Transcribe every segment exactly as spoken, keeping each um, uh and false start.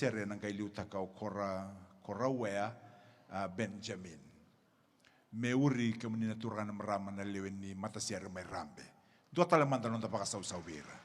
sere ena qai liutaka o Kora, Korauea, a, Benjamin. Me uri kemuni na turaga na marama na lewe ni matasere mai Rabe. Dua tale mada na noda vakasausau vei ira.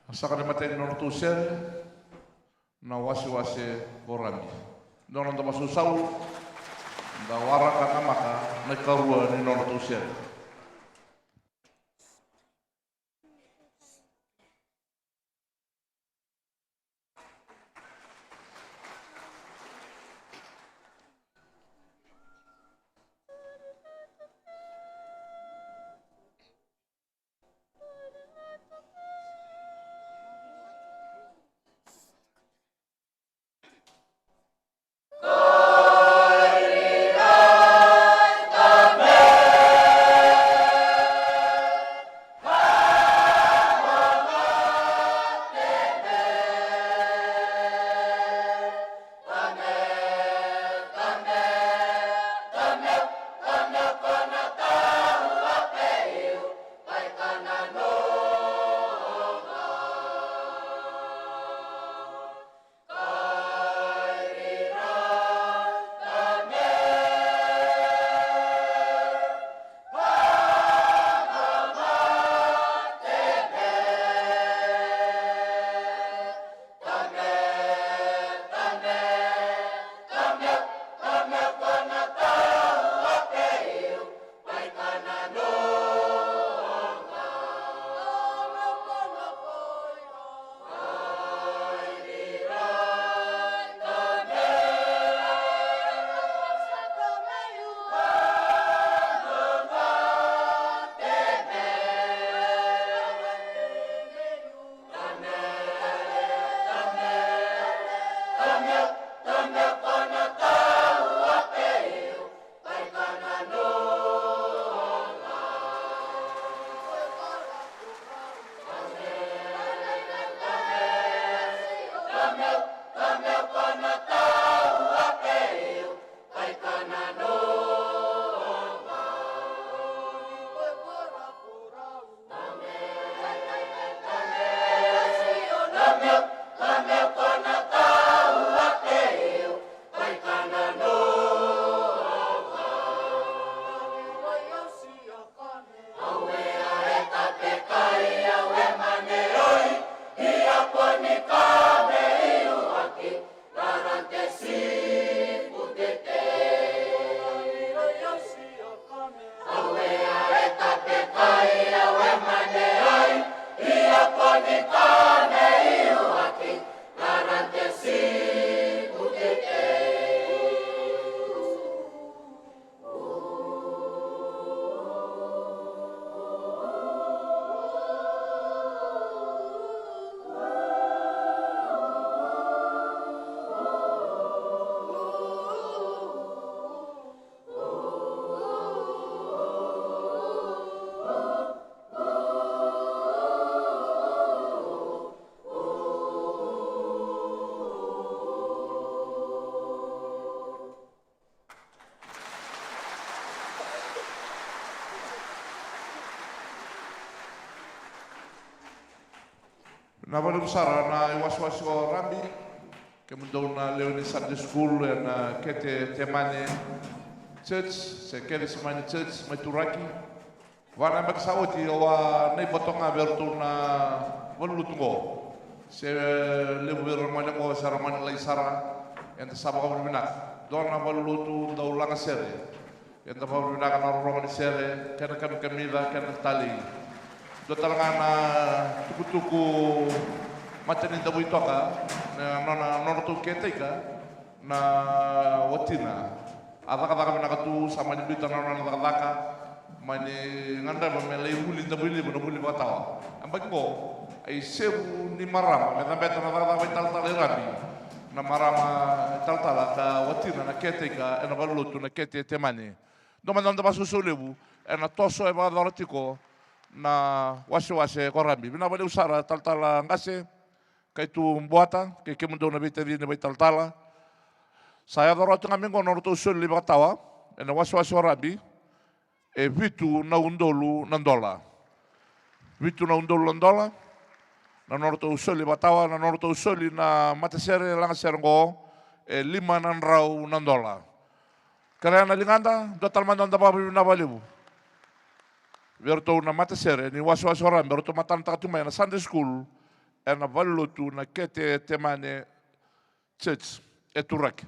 A saka ni matai ni nodratou sere na wasewase ko Rami. Dua na noda masausau, da waraka na maka na ikarua ni nodratou sere. Vinaka vakalevu sara na iwasewase o Rabi, kemudou na lewe ni Sunday school ena Kete Temane Church, se Kete Temane Church mai Turaki. Va na yabaki sa oti au a neiba toka ga vei iratou na valenilotu qo. Se levu vei ira na gone qo se ra gone lailai sara, eda sa vakavinavinaka. Dua na valenilotu dau laga sere. Eda vakavinavinaka na rorogo ni sere, kena kamikamica, kena talei. Dua tale ga na tukutuku matanidavui toka, na nona, nodratou caretaker, na watina. A cakacaka vinaka tu, sa mani biuta na nona cakacaka, mani gadreva me lai vuli davui levu na vuli vakatawa. Yabaki qo, a isevu ni marama me cabeta na cakacaka vakaitalatala i Rabi, na marama talatala ka watina na caretaker ena valenilotu na Kete Temane. Dua mada na vakasausau levu ena toso e vakayacora tiko na wasewase ko Rabi. Vinaka vakalevu sara talatala qase, kei tu Buata, kei kemudou na veitacini vakaitalatala. Sa yaco rawa tu ga mai qo na nodratou soli vakatawa ena wasewase o Rabi, e vitu na udolu na dola. Vitu na udolu na dola na nodratou soli vakatawa, na nodratou soli na matasere laga sere qo e lima na drau na dola. Kerea na ligada, dua tale mada na vakavinavinaka vakalevu vei iratou na matasere ni wasewase o Rabi, eratou matanataka tu mai ena Sunday school ena valenilotu na Kete Temane Church e Turaki.